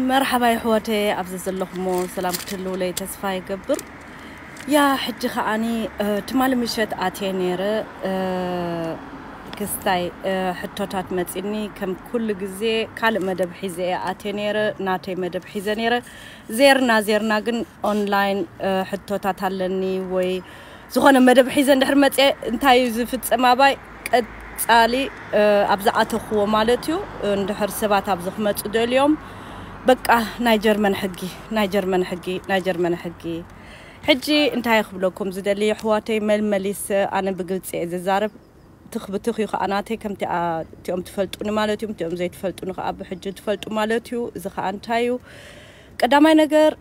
መርሓባ ይሕወተይ፣ ኣብዚ ዘለኹሞ ሰላም ክትህልውለይ ተስፋ ይገብር። ያ ሕጂ ከዓኒ ትማሊ ምሸት ኣትየ ነይረ። ክስታይ ሕቶታት መፂኒ፣ ከም ኩሉ ግዜ ካልእ መደብ ሒዘ እየ ኣትየ ነይረ። ናተይ መደብ ሒዘ ነይረ። ዜርና ዜርና ግን ኦንላይን ሕቶታት ኣለኒ ወይ ዝኾነ መደብ ሒዘ እንድሕር መፅየ፣ እንታይ እዩ ዝፍፀም ኣባይ? ቀፃሊ ኣብ ዝኣተኽዎ ማለት እዩ። እንድሕር ሰባት ኣብዚ ክመፁ ደልዮም፣ በቃ ናይ ጀርመን ሕጊ፣ ናይ ጀርመን ሕጊ፣ ናይ ጀርመን ሕጊ። ሕጂ እንታይ ክብለኩም ዝደሊ ኣሕዋተይ፣ መልመሊሰ ኣነ ብግልፂ እየ ዝዛረብ። ትኽ ብትኽ እዩ ከዓ ናተይ። ከምቲ እቲኦም ትፈልጡኒ ማለት እዮም፣ እቲኦም ዘይትፈልጡኒ ከዓ ብሕጂ ትፈልጡ ማለት እዩ። እዚ ከዓ እንታይ እዩ? ቀዳማይ ነገር፣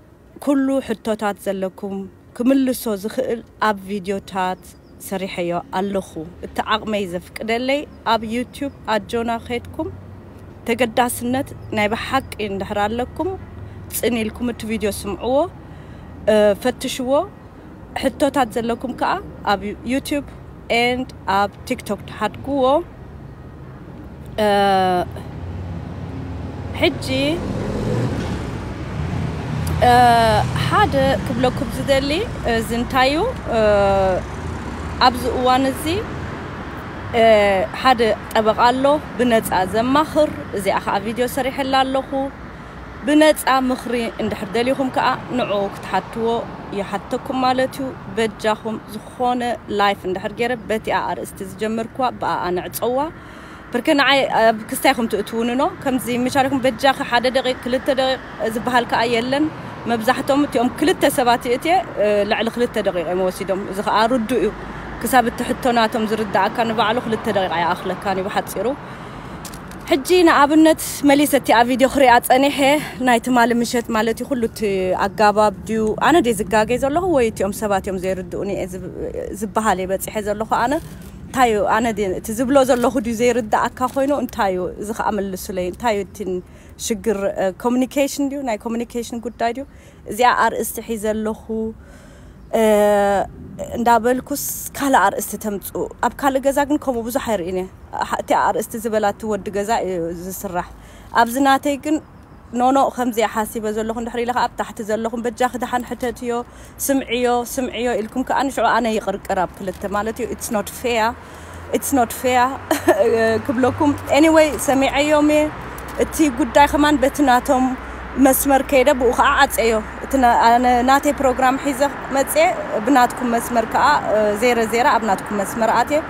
ኩሉ ሕቶታት ዘለኩም ክምልሶ ዝኽእል ኣብ ቪድዮታት ሰሪሐዮ ኣለኹ። እቲ ዓቕመይ ዘፍቅደለይ ኣብ ዩቲዩብ ኣጆና ኸድኩም፣ ተገዳስነት ናይ ብሓቂ እንድሕር ኣለኩም፣ ፅን ኢልኩም እቲ ቪድዮ ስምዕዎ፣ ፈትሽዎ። ሕቶታት ዘለኩም ከዓ ኣብ ዩቲዩብ ኤንድ ኣብ ቲክቶክ ትሓድግዎ። ሕጂ ሓደ ክብለኩም ዝደሊ፣ እዚ እንታይ እዩ? ኣብዚ እዋን እዚ ሓደ ጠበቃ ኣሎ ብነፃ ዘማኽር። እዚኣ ከዓ ቪድዮ ሰሪሐላ ኣለኹ። ብነፃ ምኽሪ እንድሕር ደሊኹም ከዓ ንዑ ክትሓትዎ ይሓተኩም ማለት እዩ። በጃኹም ዝኾነ ላይፍ እንድሕር ገይረ በቲኣ ኣርእስቲ ዝጀመርኩዋ ብኣኣ ንዕፀዋ። ብርክ ንዓይ ኣብ ክስታይ ኢኹም ትእትውንኖ። ከምዚ ምሻልኩም በጃኺ ሓደ ደቂቕ፣ ክልተ ደቂቕ ዝበሃል ከዓ የለን። መብዛሕቶም እቲኦም ክልተ ሰባት እትየ ልዕሊ ክልተ ደቂቕ እዮም ወሲዶም። እዚ ከዓ ርዱእ እዩ። ክሳብ እቲ ሕቶ ናቶም ዝርዳእካ ንባዕሉ ክልተ ደቂቕ ኣይኣኽለካን እዩ ብሓፂሩ። ሕጂ ንኣብነት መሊሰ እቲኣ ቪድዮ ክሪኣ ፀኒሐ፣ ናይ ትማሊ ምሸት ማለት እዩ። ኩሉ እቲ ኣጋባብ ድዩ ኣነ ድየ ዝጋገይ ዘለኹ ወይ እቲኦም ሰባት እዮም ዘይርድኡኒ እየ ዝብ- ዝበሃል እየ በፂሐ ዘለኹ። ኣነ እንታይ እዩ ኣነ ድየ እቲ ዝብሎ ዘለኹ ድዩ ዘይርዳኣካ ኮይኑ እንታይ እዩ እዚ ከዓ መልሱለይ። እንታይ እዩ እቲ ሽግር? ኮሚኒኬሽን ድዩ ናይ ኮሚኒኬሽን ጉዳይ ድዩ? እዚኣ ኣርእስቲ ሒዘ ኣለኹ እንዳበልኩስ ካልእ ኣርእስቲ ተምፅኡ። ኣብ ካልእ ገዛ ግን ከምኡ ብዙሕ ኣይርእን እየ። እቲ ኣርእስቲ ዝበላ እቲ ወዲ ገዛ እዩ ዝስራሕ። ኣብዚ ናተይ ግን ኖኖ ከምዚ ሓሲበ ዘለኹ እንድሕር ኢለ ከዓ ኣብ ታሕቲ ዘለኹም በጃኺ ደሓን ሕተትዮ፣ ስምዕዮ፣ ስምዕዮ ኢልኩም ከዓ ንሽዑ ኣነ ይቕርቅር ኣብ ክልተ ማለት እዩ። It's not fair. It's not fair ክብለኩም። Anyway ሰሚዐዮም እየ። እቲ ጉዳይ ከማን በቲ ናቶም መስመር ከይደ ብኡ ከዓ ዓፀዮ። እቲ ና- ኣነ ናተይ ፕሮግራም ሒዘ መፅየ ብናትኩም መስመር ከዓ ዜረ ዜረ ኣብ ናትኩም መስመር ኣትየ።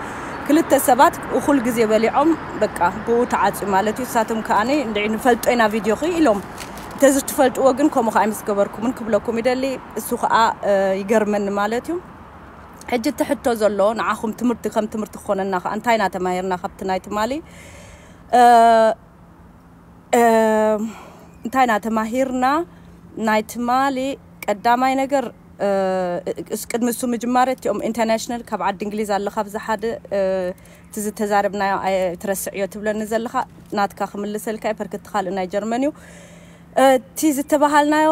ክልተ ሰባት እኹል ግዜ በሊዖም በቃ ብኡ ተዓፅዩ ማለት እዩ። እሳቶም ከዓ ንድዒ ንፈልጦ ኢና ቪድዮኺ ኢሎም። እንተዚ ትፈልጥዎ ግን ከምኡ ከዓ ምስ ገበርኩምን ክብለኩም ይደሊ። እሱ ከዓ ይገርመኒ ማለት እዩ። ሕጂ እቲ ሕቶ ዘሎ ንዓኹም ትምህርቲ ከም ትምህርቲ ክኾነና ከዓ እንታይ ኢና ተማሂርና ካብቲ ናይ ትማሊ እንታይ ኢና ተማሂርና? ናይ ትማሊ ቀዳማይ ነገር ቅድሚ እሱ ምጅማር እቲኦም ኢንተርናሽናል ካብ ዓዲ እንግሊዝ ኣለካ ብዝሓደ እቲ ዝተዛረብናዮ ትረስዕዮ ትብለኒ ዘለካ ናትካ ክምልሰልካ እዩ። ፐርክቲ ካልእ ናይ ጀርመን እዩ። እቲ ዝተባሃልናዮ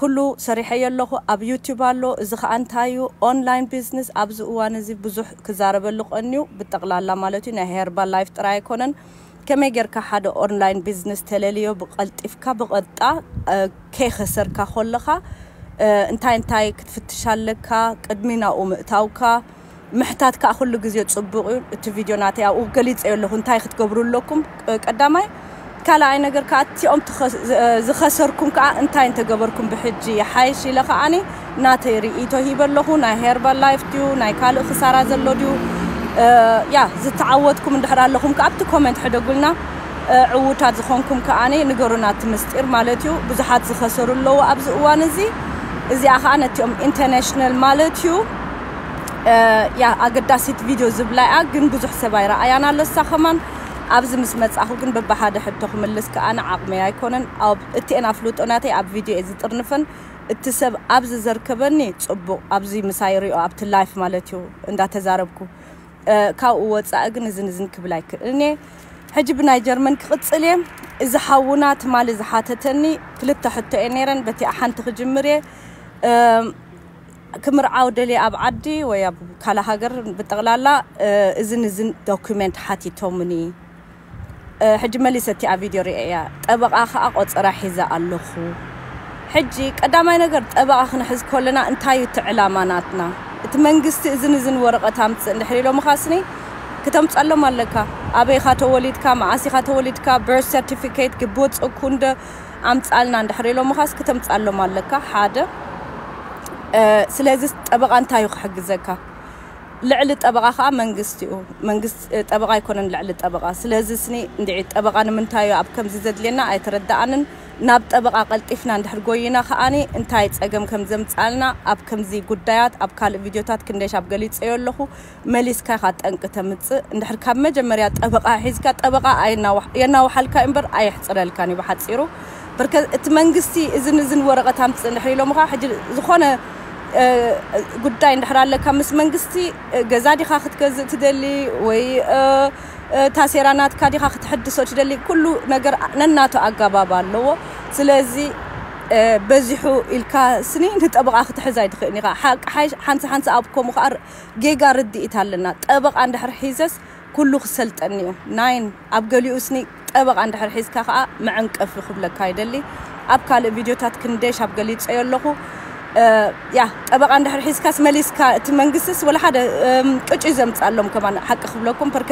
ኩሉ ሰሪሐዮ ኣለኹ ኣብ ዩቲዩብ ኣሎ። እዚ ከዓ እንታይ እዩ ኦንላይን ቢዝነስ ኣብዚ እዋን እዚ ብዙሕ ክዛረበሉ ቀንዩ ብጠቕላላ ማለት እዩ ናይ ሄርባል ላይፍ ጥራይ ኣይኮነን። ከመይ ጌርካ ሓደ ኦንላይን ቢዝነስ ተለልዮ ብቐልጢፍካ ብቐጣ ከይኸሰርካ ከለኻ እንታይ እንታይ ክትፍትሽ ኣለካ ቅድሚ ናብኡ ምእታውካ ምሕታት ከዓ ኩሉ ግዜ ፅቡቅ እዩ። እቲ ቪድዮ ናተይ ኣብኡ ገሊፀዮ ኣለኹ እንታይ ክትገብሩ ኣለኩም ቀዳማይ። ካልኣይ ነገር ከዓ እቲኦም ዝኸሰርኩም ከዓ እንታይ እንተገበርኩም ብሕጂ ይሓይሽ ኢለ ከዓኒ ናተይ ርእይቶ ሂበ ኣለኹ። ናይ ሄርባል ላይፍ ድዩ ናይ ካልእ ክሳራ ዘሎ ድዩ ያ ዝተዓወትኩም እንድሕር ኣለኹም ከዓ ኣብቲ ኮመንት ሕደጉልና። ዕዉታት ዝኾንኩም ከዓኒ ንገሩና እቲ ምስጢር ማለት እዩ። ብዙሓት ዝኸሰሩ ኣለዉ ኣብዚ እዋን እዚ። እዚኣ ከዓ ነቲኦም ኢንተርናሽናል ማለት እዩ። ያ ኣገዳሲት ቪድዮ ዝብላ እያ ግን ብዙሕ ሰብ ኣይረኣያን ኣሎ እሳ ከማን ኣብዚ ምስ መጻኹ ግን በብሓደ ሕቶ ክምልስ ከኣ ንዓቕመይ ኣይኮነን ኣብ እቲኤን ኣፍልጦ ናተይ ኣብ ቪድዮ እየ ዝጥርንፈን እቲ ሰብ ኣብዚ ዘርከበኒ ጽቡቕ ኣብዚ ምሳይ ሪኦ ኣብቲ ላይፍ ማለት እዩ እንዳተዛረብኩ ካብኡ ወጻኢ ግን እዝን እዝን ክብል ኣይክእልን እየ ሕጂ ብናይ ጀርመን ክቕጽል እየ እዚ ሓውና ትማሊ ዝሓተተኒ ክልተ ሕቶ እየ ነይረን በቲኣ ሓንቲ ክጅምር እየ ክምርዓው ደልየ ኣብ ዓዲ ወይ ኣብ ካልእ ሃገር ብጠቕላላ እዝን እዝን ዶኩመንት ሓቲቶምኒ ሕጂ መሊሰ እቲኣ ቪድዮ ርእያ። ጠበቓ ከዓ ቆፀራ ሒዘ ኣለኹ። ሕጂ ቀዳማይ ነገር፣ ጠበቓ ክንሕዝ ከለና እንታይ እዩ እቲ ዕላማ ናትና? እቲ መንግስቲ እዝን እዝን ወረቐት ኣምፅእ እንድሕር ኢሎምኻ ስኒ፣ ክተምፀሎም ኣለካ። ኣበይኻ ተወሊድካ፣ መዓስ ኢኻ ተወሊድካ፣ birth certificate ግቦ ፅኩ እንደ ኣምፃልና እንድሕር ኢሎምኻስ ክተምፃሎም ኣለካ። ሓደ። ስለዚ ጠበቓ እንታይ እዩ ክሕግዘካ? ልዕሊ ጠበቓ ከዓ መንግስቲ እዩ። መንግስቲ ጠበቓ ኣይኮነን ልዕሊ ጠበቓ። ስለዚ ስኒ እንድዒ ጠበቓ ንምንታይ እዩ ኣብ ከምዚ ዘድልየና ኣይተረዳኣንን። ናብ ጠበቓ ቀልጢፍና እንድሕር ጎይና ከዓኒ እንታይ ፀገም ከም ዘምፃልና ኣብ ከምዚ ጉዳያት ኣብ ካልእ ቪድዮታት ክንደሽ ኣብ ገሊፀዮ ኣለኹ። መሊስካ ኢኻ ጠንቂ ተምፅእ። እንድሕር ካብ መጀመርያ ጠበቓ ሒዝካ፣ ጠበቓ ኣየናዋሕ-፣ የናውሓልካ እምበር ኣየሕፅረልካን እዩ ብሓፂሩ። በርከ እቲ መንግስቲ እዝን እዝን ወረቐት ኣምፅእ እንድሕር ኢሎምኻ፣ ሕጂ ዝኾነ ጉዳይ እንድሕር ኣለካ ምስ መንግስቲ፣ ገዛ ዲኻ ክትገዝእ ትደሊ ወይ ታሴራ ናትካ ዲኻ ክትሕድሶ ትደሊ፣ ኩሉ ነገር ነናቱ ኣገባብ ኣለዎ። ስለዚ በዚሑ ኢልካ ስኒ ንጠበቓ ክትሕዝ ኣይትኽእልን ኢኻ። ሓቂ ሓንሳ ሓንሳ ኣብ ከምኡ ከዓ ጌጋ ርድኢት ኣለና። ጠበቓ እንድሕር ሒዘስ ኩሉ ክሰልጠኒ እዩ። ናይን ኣብ ገሊኡ ስኒ ጠበቓ እንድሕር ሒዝካ ከዓ መዐንቀፊ ክብለካ ይደሊ። ኣብ ካልእ ቪድዮታት ክንደሽ ኣብ ገሊፀዮ ኣለኹ። ያ ጠበቓ እንድሕር ሒዝካስ መሊስካ እቲ መንግስትስ ወላ ሓደ ቅጭ ዘምፃሎም ከማን ሓቂ ክብለኩም ፐርከ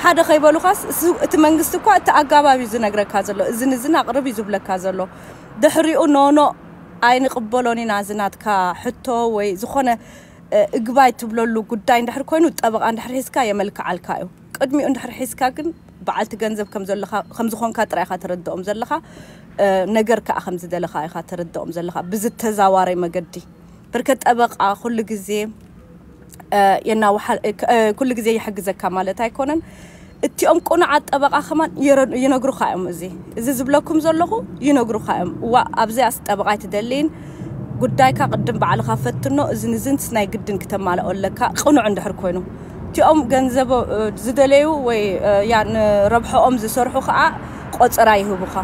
ሓደ ከይበሉኻስ እቲ መንግስቲ እኳ እቲ ኣጋባብ እዩ ዝነግረካ ዘሎ። እዝን እዝን ኣቕርብ እዩ ዝብለካ ዘሎ። ድሕሪኡ ኖኖ ኣይንቕበሎን ኢና ዝናትካ ሕቶ ወይ ዝኾነ እግባይ ትብለሉ ጉዳይ እንድሕር ኮይኑ ጠበቓ እንድሕር ሒዝካ የመልክዓልካ እዩ። ቅድሚኡ እንድሕር ሒዝካ ግን በዓልቲ ገንዘብ ከም ዘለኻ ከም ዝኾንካ ጥራይ ኢኻ ተረድኦም ዘለኻ። ነገር ከዓ ከም ዝደለኻ ኢኻ ተረድኦም ዘለኻ ብዝተዛዋረይ መገዲ። ብርከት ጠበቓ ኩሉ ግዜ ኩሉ ግዜ ይሕግዘካ ማለት ኣይኮነን። እቲኦም ቁኑዓት ጠበቓ ከማን ይነግሩኻ እዮም። እዚ እዚ ዝብለኩም ዘለኹ ይነግሩኻ እዮም። እዋ ኣብዚኣስ ጠበቓ ኣይትደልይን፣ ጉዳይካ ቅድም ባዕልኻ ፈትኖ፣ እዝን እዝንስ ናይ ግድን ክተማልኦ ኣለካ፣ ቅኑዕ እንድሕር ኮይኑ። እቲኦም ገንዘብ ዝደለዩ ወይ ያ ንረብሖኦም ዝሰርሑ ከዓ ቆፀራ ይህቡኻ።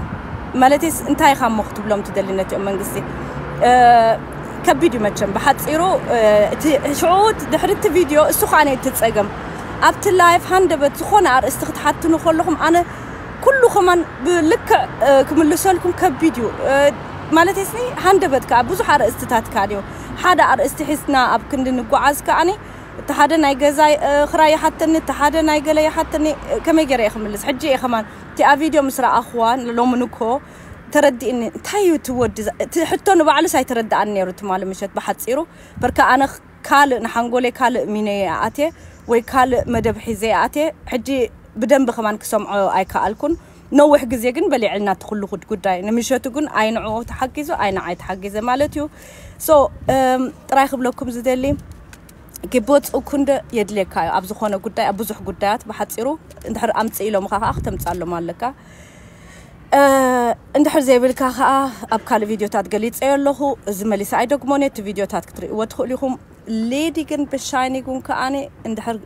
ማለትስ እንታይ ኢኻ እሞ ክትብሎም ትደሊ ነቲኦም መንግስቲ? ከቢድ እዩ መቸም። ብሓፂሩ እቲ ሽዑ ድሕሪ እቲ ቪድዮ እሱ ከዓ ነቲ ፀገም ኣብቲ ላይፍ ሃንደበት ዝኾነ ኣርእስቲ ክትሓትኑ ከለኹም ኣነ ኩሉ ከማን ብልክዕ ክምልሰልኩም ከቢድ እዩ። ማለት ስኒ ሃንደበት ከዓ ብዙሕ ኣርእስትታት ከዓ ድዮ ሓደ ኣርእስቲ ሒዝና ኣብ ክንዲ ንጓዓዝ ከዓኒ እቲ ሓደ ናይ ገዛ ክራይ ይሓተኒ፣ እቲ ሓደ ናይ ገለ ይሓተኒ። ከመይ ገይረ እየ ክምልስ? ሕጂ እየ ከማን እቲኣ ቪድዮ ምስ ረኣኽዋ ሎሚ ንኮ ተረዲእኒ። እንታይ እዩ እቲ ወዲ እቲ ሕቶ ንባዕሉስ ኣይተረዳኣኒ ነይሩ ትማሊ ምሸት ብሓፂሩ። በርካ ኣነ ካልእ ንሓንጎለይ ካልእ ሚነ ኣትየ ወይ ካልእ መደብ ሒዘ ኣትየ። ሕጂ ብደንቢ ከማን ክሰምዖ ኣይከኣልኩን። ነዊሕ ግዜ ግን በሊዕልና እቲ ኩሉ ጉድ ጉዳይ ንምሸቱ ግን ኣይንዕኡ ተሓጊዙ ኣይንዓይ ተሓጊዘ ማለት እዩ። ሶ ጥራይ ክብለኩም ዝደሊ ጊቦ ፅእኩ እንደ የድልየካ እዩ ኣብ ዝኾነ ጉዳይ ኣብ ብዙሕ ጉዳያት ብሓፂሩ እንድሕር ኣምፅእ ኢሎምኻ ከዓ ክተምፅኣሎም ኣለካ። እንድሕር ዘይብልካ ከዓ ኣብ ካልእ ቪድዮታት ገሊፀዮ ኣለኹ። እዚ መሊሰ ኣይደግሞን እቲ ቪድዮታት ክትርእይዎ ትኽእሉ ኢኹም። ሌዲ ግን ብሻይኒ ጉን ከዓኒ እንድሕር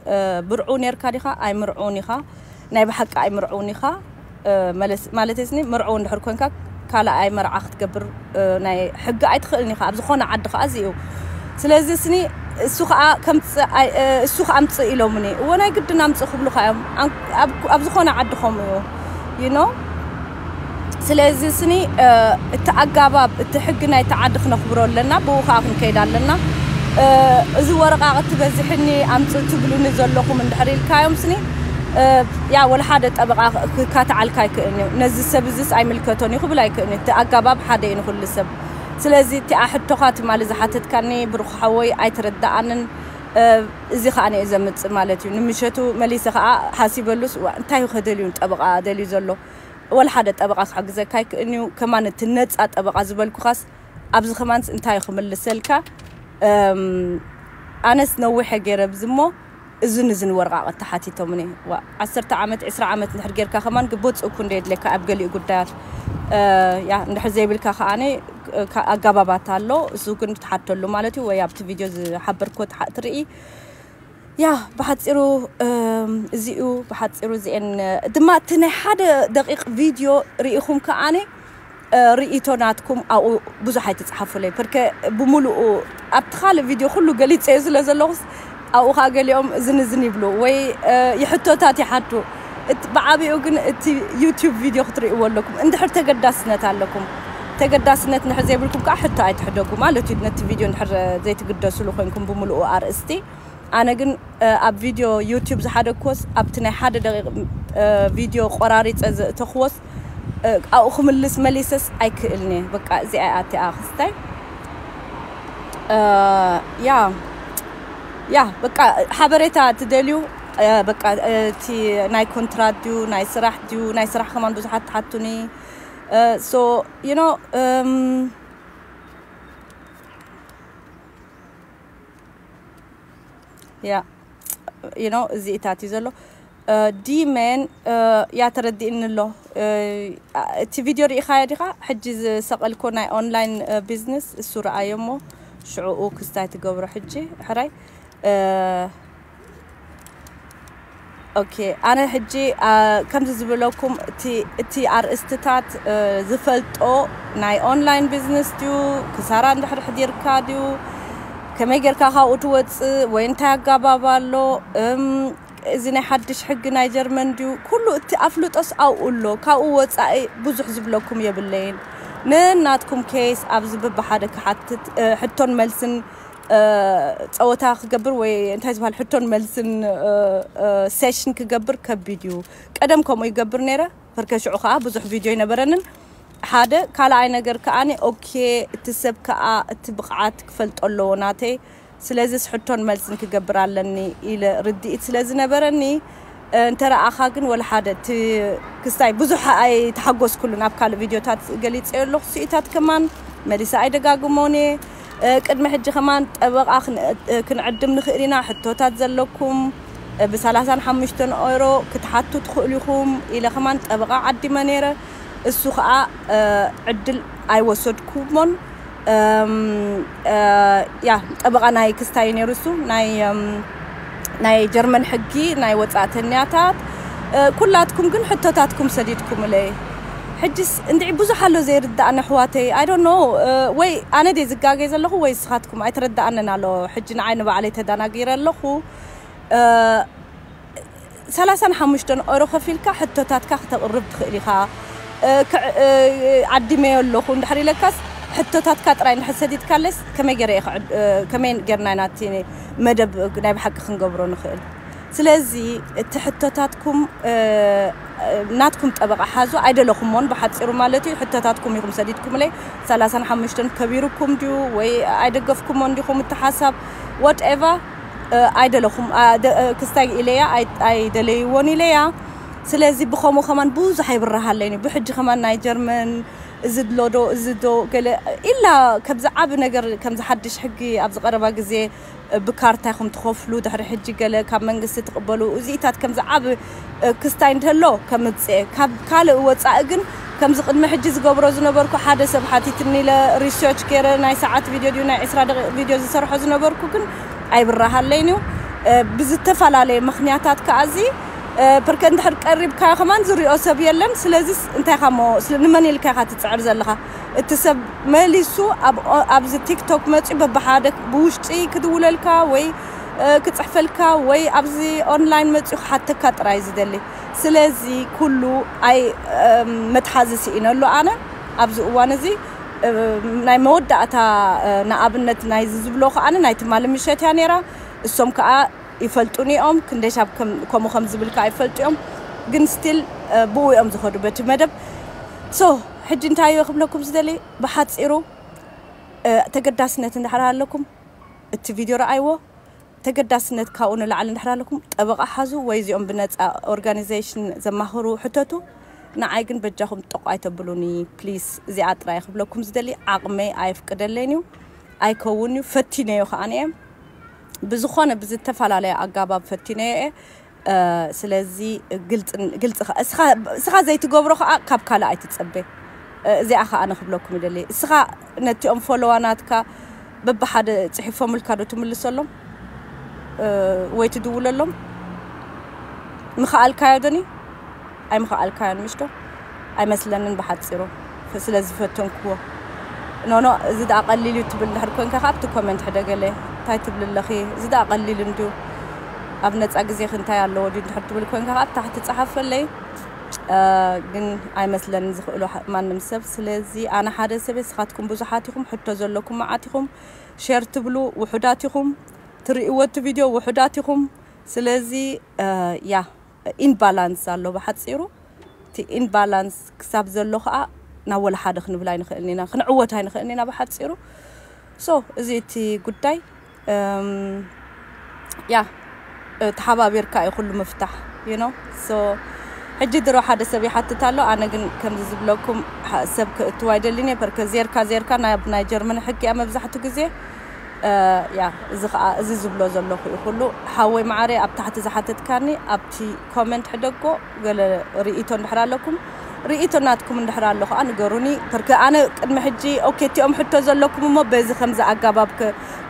ብርዑ ነርካ ዲኻ ኣይምርዑን ኢኻ ናይ ብሓቂ ኣይምርዑን ኢኻ። ማለት ስኒ ምርዑ እንድሕር ኮንካ ካልኣይ መርዓ ክትገብር ናይ ሕጊ ኣይትኽእልን ኢኻ ኣብ ዝኾነ ዓዲ ከዓ እዚ እዩ። ስለዚ ስኒ እሱ ከዓ እሱ ከዓ ኣምፅእ ኢሎምኒ እዎ ናይ ግድን ኣምፅእ ክብሉካ እዮም። ኣብ ዝኾነ ዓዲ ከምኡ እዩ። ዩ ኖ ስለዚ ስኒ እቲ ኣጋባብ እቲ ሕጊ ናይቲ ዓዲ ክነኽብሮ ኣለና። ብኡ ከዓ ክንከይድ ኣለና። እዚ ወረቃቅቲ በዚሕኒ ኣምፅእ ትብሉኒ ዘለኹም እንድሕር ኢልካዮም ስኒ ያ ወላ ሓደ ጠበቃ ክካትዓልካ ኣይክእልን እዩ። ነዚ ሰብ እዚስ ኣይምልከቶን እዩ ክብል ኣይክእልን እዩ። እቲ ኣጋባብ ሓደ እዩ ንኩሉ ሰብ። ስለዚ እቲኣ ሕቶኻ ትማሊ ዝሓተትካኒ ብሩኽ ሓወይ ኣይተረዳኣንን። እዚ ከዓ ንየ ዘምፅእ ማለት እዩ። ንምሸቱ መሊሰ ከዓ ሓሲበሉስ እንታይ እዩ ከደልዩ ጠበቃ ደልዩ ዘሎ? ወላ ሓደ ጠበቃ ክሕግዘካ ኣይክእልን እዩ። ከማን እቲ ነፃ ጠበቃ ዝበልኩኻስ ኣብዚ ከማንስ እንታይ እዩ ክምልሰልካ? ኣነስ ነዊሐ ገይረ ብዚ እሞ እዝን እዝን ወረቃቅቲ ሓቲቶምኒ። ዋ ዓሰርተ ዓመት ዕስራ ዓመት እንድሕር ጌርካ ከማን ግቦ ፅእኩ እንደ የድለካ ኣብ ገሊኡ ጉዳያት ያ እንድሕር ዘይብልካ ከዓኒ ኣጋባባት ኣሎ። እሱ ግን ትሓተሉ ማለት እዩ ወይ ኣብቲ ቪድዮ ዝሓበርክዎ ትርኢ። ያ ብሓፂሩ እዚኡ ብሓፂሩ እዚአን ድማ እቲ ናይ ሓደ ደቂቅ ቪድዮ ርኢኹም ከዓኒ ርእይቶ ናትኩም ኣብኡ ብዙሕ ኣይትፅሓፉለይ ፐርከ ብምሉኡ ኣብቲ ካልእ ቪድዮ ኩሉ ገሊፀዮ ስለ ዘለኹስ ኣብኡ ከዓ ገሊኦም እዝን እዝን ይብሉ ወይ ይሕቶታት ይሓቱ። እቲ ብዓቢኡ ግን እቲ ዩቲዩብ ቪድዮ ክትርእይዎ ኣለኩም። እንድሕር ተገዳስነት ኣለኩም፣ ተገዳስነት እንድሕር ዘይብልኩም ከዓ ሕቶ ኣይትሕደጉ ማለት እዩ። ነቲ ቪድዮ እንድሕር ዘይትግደስሉ ኮይንኩም ብምልኡ ኣርእስቲ። ኣነ ግን ኣብ ቪድዮ ዩቲዩብ ዝሓደግክዎስ ኣብቲ ናይ ሓደ ደቂቕ ቪድዮ ቆራሪፀ ዘእተኽዎስ ኣብኡ ክምልስ መሊሰስ ኣይክእልን እየ። በቃ እዚኣ እያ እቲኣ ክስታይ። ያ ያ በቃ ሓበሬታ ትደልዩ፣ በቃ እቲ ናይ ኮንትራት ድዩ ናይ ስራሕ ድዩ፣ ናይ ስራሕ ከማን ብዙሓት ትሓቱኒ። So you know ያ you know እዚ እታት እዩ ዘሎ። ዲመን ያ ተረዲእኒ ኣሎ። እቲ ቪድዮ ርኢኻዮ ዲኻ? ሕጂ ዝሰቐልኮ ናይ ኦንላይን ቢዝነስ እሱ ረኣዮ እሞ ሽዕኡ ክስታይ ትገብሮ ሕጂ ሕራይ። ኦኬ፣ ኣነ ሕጂ ከምዚ ዝብለኩም እቲ ኣርእስትታት ዝፈልጦ ናይ ኦንላይን ቢዝነስ ድዩ፣ ክሳራ እንድሕር ሕዲርካ ድዩ፣ ከመይ ጌርካ ካብኡ ትወፅእ ወይ እንታይ ኣጋባብ ኣሎ፣ እዚ ናይ ሓድሽ ሕጊ ናይ ጀርመን ድዩ፣ ኩሉ እቲ ኣፍልጦስ ኣብኡ ኣሎ። ካብኡ ወፃኢ ብዙሕ ዝብለኩም የብለይን። ንናትኩም ኬስ ኣብዚ በብሓደ ክሓትት ሕቶን መልስን ፀወታ ክገብር ወይ እንታይ ዝበሃል ሕቶን መልስን ሴሽን ክገብር ከቢድ እዩ። ቀደም ከምኡ ይገብር ነይረ። ፈርከሽዑ ከዓ ብዙሕ ቪድዮ ኣይነበረንን። ሓደ ካልኣይ ነገር ከዓኒ ኦኬ፣ እቲ ሰብ ከዓ እቲ ብቕዓት ክፈልጦ ኣለዎ ናተይ። ስለዚስ ሕቶን መልስን ክገብር ኣለኒ ኢለ ርድኢት ስለ ዝነበረኒ እንተረኣኻ ግን ወላ ሓደ እቲ ክስታይ ብዙሕ ኣይተሓጎስኩሉን። ኣብ ካልእ ቪድዮታት ገሊፀዮ ኣለኹ። ስኢታት ከማን መሊሰ ኣይደጋግሞን እየ። ቅድሚ ሕጂ ከማን ጠበቓ ክንዕድም ንኽእል ኢና። ሕቶታት ዘለኩም ብ35 ኦሮ ክትሓቱ ትኽእሉ ኢኹም ኢለ ከማን ጠበቓ ዓዲመ ነይረ። እሱ ከዓ ዕድል ኣይወሰድኩሞን። ያ ጠበቓ ናይ ክስታይ ነይሩ እሱ ናይ ናይ ጀርመን ሕጊ ናይ ወፃእተኛታት። ኩላትኩም ግን ሕቶታትኩም ሰዲድኩምለይ። ሕጅስ እንድዒ ብዙሕ ኣሎ ዘይርዳእኒ ኣሕዋተይ። I don't know ወይ ኣነ ድየ ዝጋገ ዘለኹ ወይ ስኻትኩም ኣይትረዳእንን ኣሎ። ሕጂ ንዓይ ንባዕለይ ተዳናጊረ ኣለኹ። ሰላሳን ሓሙሽተን ኦሮ ከፊልካ ሕቶታትካ ክተቕርብ ትኽእል ኢኻ። ዓዲመዮ ኣለኹ እንድሕር ኢለካስ ሕቶታትካ ጥራይ እንድሕር ሰዲድካለስ ከመይ ገይረ እየ ክዕድ- ከመይ ጌርና ኢና እቲ መደብ ናይ ብሓቂ ክንገብሮ ንኽእል? ስለዚ እቲ ሕቶታትኩም ናትኩም ጠበቓ ሓዙ ኣይደለኹሞን ብሓፂሩ ማለት እዩ። ሕቶታትኩም ኢኹም ሰዲድኩምለይ። ሰላሳን ሓሙሽተን ከቢሩኩም ድዩ ወይ ኣይደገፍኩሞን ዲኹም እቲ ሓሳብ? Whatever ኣይደለኹም ክስታይ ኢለያ ኣይደለይዎን ኢለያ። ስለዚ ብኸምኡ ከማን ብዙሕ ኣይብረሃለይን እዩ። ብሕጂ ከማን ናይ ጀርመን እዚ ድሎ ዶ እዚ ዶ ገለ ኢላ ከምዚ ዓቢ ነገር ከምዚ ሓድሽ ሕጊ ኣብዚ ቀረባ ግዜ ብካርታ ኢኹም ትኸፍሉ ድሕሪ ሕጂ ገለ ካብ መንግስቲ ትቕበሉ እዚኢታት ከምዚ ዓቢ ክስታይ እንተሎ ከምጽእ ካብ ካልእ ወጻኢ ግን ከምዚ ቅድሚ ሕጂ ዝገብሮ ዝነበርኩ ሓደ ሰብ ሓቲትኒ ኢለ ሪሰርች ገይረ ናይ ሰዓት ቪድዮ ድዩ ናይ ዕስራ ደቂቕ ቪድዮ ዝሰርሖ ዝነበርኩ ግን ኣይብራሃለይን እዩ። ብዝተፈላለየ ምኽንያታት ከኣዚ ፕርከ እንድሕር ቀሪብካዮ ከማን ዝሪኦ ሰብ የለን። ስለዚስ እንታይ ኢኻ እሞ ንመን ኢልካ ኢኻ ትፅዕር ዘለኻ? እቲ ሰብ መሊሱ ኣብዚ ቲክቶክ መፂኡ በብሓደ ብውሽጢ ክድውለልካ ወይ ክፅሕፈልካ ወይ ኣብዚ ኦንላይን መፂኡ ክሓተካ ጥራይ ዝደሊ። ስለዚ ኩሉ ኣይ መትሓዚ ስኢነሉ ኣነ ኣብዚ እዋን እዚ ናይ መወዳእታ ንኣብነት ናይዚ ዝብሎ ከኣ ናይ ትማሊ ምሸት እያ ነይራ። እሶም ከኣ ይፈልጡኒ እዮም ክንደይ ሻብ ከምኡ ከም ዝብል ከኣ ይፈልጡ እዮም። ግን ስቲል ብኡ እዮም ዝኸዱ በቲ መደብ። ሶ ሕጂ እንታይ እየ ክብለኩም ዝደሊ ብሓፂሩ ተገዳስነት እንድሕር ኣለኩም እቲ ቪድዮ ረኣይዎ። ተገዳስነት ካብኡ ንላዕሊ እንድሕር ኣለኩም ጠበቓ ሓዙ ወይ እዚኦም ብነፃ ኦርጋኒዜሽን ዘማኽሩ ሕተቱ። ንዓይ ግን በጃኹም ጠቋይ ተብሉኒ ፕሊስ። እዚኣ ጥራይ ክብለኩም ዝደሊ ዓቕመይ ኣየፍቅደለይን እዩ ኣይከውን እዩ ፈቲነዮ ከኣነ እየ ብዝኾነ ብዝተፈላለየ ኣጋባብ ፈቲነዮ እየ። ስለዚ ግልፂ እስኻ ዘይትገብሮ ከዓ ካብ ካልእ ኣይትፀበ። እዚኣ ከዓ ኣነ ክብለኩም ይደሊ እስኻ ነቲኦም ፎሎዋ ናትካ በብሓደ ፅሒፎምልካ ዶ ትምልሰሎም ወይ ትድውለሎም ምኽኣልካዮ ዶኒ ኣይምኽኣልካዮን ምሽዶ ኣይመስለንን ብሓፂሩ ስለ ዝፈተንክዎ። ኖኖ እዚ ደኣ ቀሊል እዩ ትብል እንድሕር ኮንካ ካብ እቲ ኮመንት ሕደገለ እንታይ ትብል ኣለኺ? እዚ ደኣ ቀሊል እንድዩ። ኣብ ነፃ ግዜ ክንታይ ኣለዎ ድዩ እንድሕር ትብል ኮይንካ ከዓ ታሕቲ ፀሓፈለይ። ግን ኣይመስለኒ ዝኽእሎ ማንም ሰብ። ስለዚ ኣነ ሓደ ሰብ፣ ንስኻትኩም ብዙሓት ኢኹም፣ ሕቶ ዘለኩም መዓት ኢኹም፣ ሼር ትብሉ ውሑዳት ኢኹም፣ ትርእይዎ እቲ ቪድዮ ውሑዳት ኢኹም። ስለዚ ያ ኢንባላንስ ኣሎ ብሓፂሩ። እቲ ኢንባላንስ ክሳብ ዘሎ ከዓ ናብ ወላ ሓደ ክንብል ኣይንኽእልን ኢና፣ ክንዕወት ኣይንኽእልን ኢና ብሓፂሩ። ሶ እዚ እቲ ጉዳይ ያ ተሓባቢርካ እዩ ኩሉ ምፍታሕ። ሶ ሕጂ ድሮ ሓደ ሰብ ይሓትት ኣሎ። ኣነ ግን ከምዚ ዝብለኩም ሰብ ክእትው ኣይደልን እየ። ፐርከ ዜርካ ዜርካ ናብ ናይ ጀርመን ሕጊ እያ መብዛሕቱ ግዜ። ያ እዚ ከዓ እዚ ዝብሎ ዘለኹ እዩ ኩሉ። ሓወይ መዓረ ኣብ ታሕቲ ዝሓተትካኒ ኣብቲ ኮመንት ሕደጎ ገለ ርእይቶ እንድሕር ኣለኩም፣ ርእይቶ ናትኩም እንድሕር ኣሎ ከዓ ንገሩኒ። ፐርከ ኣነ ቅድሚ ሕጂ ኦኬ እቲኦም ሕቶ ዘለኩም እሞ በዚ ከምዚ ኣጋባብ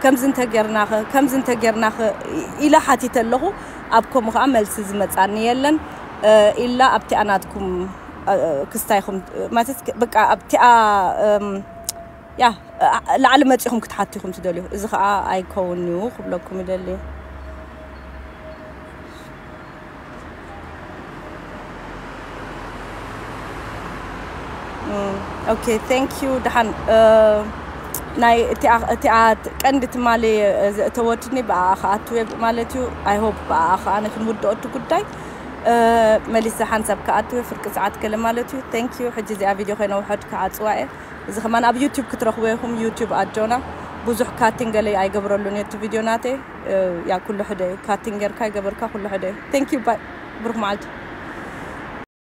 ከምዚ እንተጌርናኸ ከምዚ እንተጌርናኸ ኢለ ሓቲተ ኣለኹ። ኣብ ከምኡ ከዓ መልሲ ዝመፃኒ የለን። ኢላ ኣብቲኣ ናትኩም ክስታይኹም ማለት በቃ ኣብቲኣ ያ ላዕሊ መፂኹም ክትሓቲኹም ትደልዩ። እዚ ከዓ ኣይከውን እዩ ክብለኩም ይደሊ። ኦኬ፣ ቴንክ ዩ። ደሓን ናይ እቲኣ ቀንዲ ትማሊ ዘእተወትኒ ብኣኣ ክኣትወ ማለት እዩ። ኣይ ሆፕ ብኣኣ ከዓ ክንውድኦ እቲ ጉዳይ መሊሰ ሓንሳብ ክኣትወ ፍርቂ ሰዓት ገለ ማለት እዩ። ቴንክ ዩ። ሕጂ እዚኣ ቪድዮ ከይነውሐድ ክዓፅዋ እየ። እዚ ከማን ኣብ ዩቲዩብ ክትረኽቡ ኢኹም። ዩቲዩብ ኣጆና ብዙሕ ካቲንግ ገለ ኣይገብረሉን እቲ ቪድዮ ናተይ። ያ ኩሉ ሕደ እዩ። ካቲንግ ጌርካ ይገበርካ ኩሉ ሕደ እዩ። ቴንክ ዩ ባይ። ብሩክ መዓልቲ።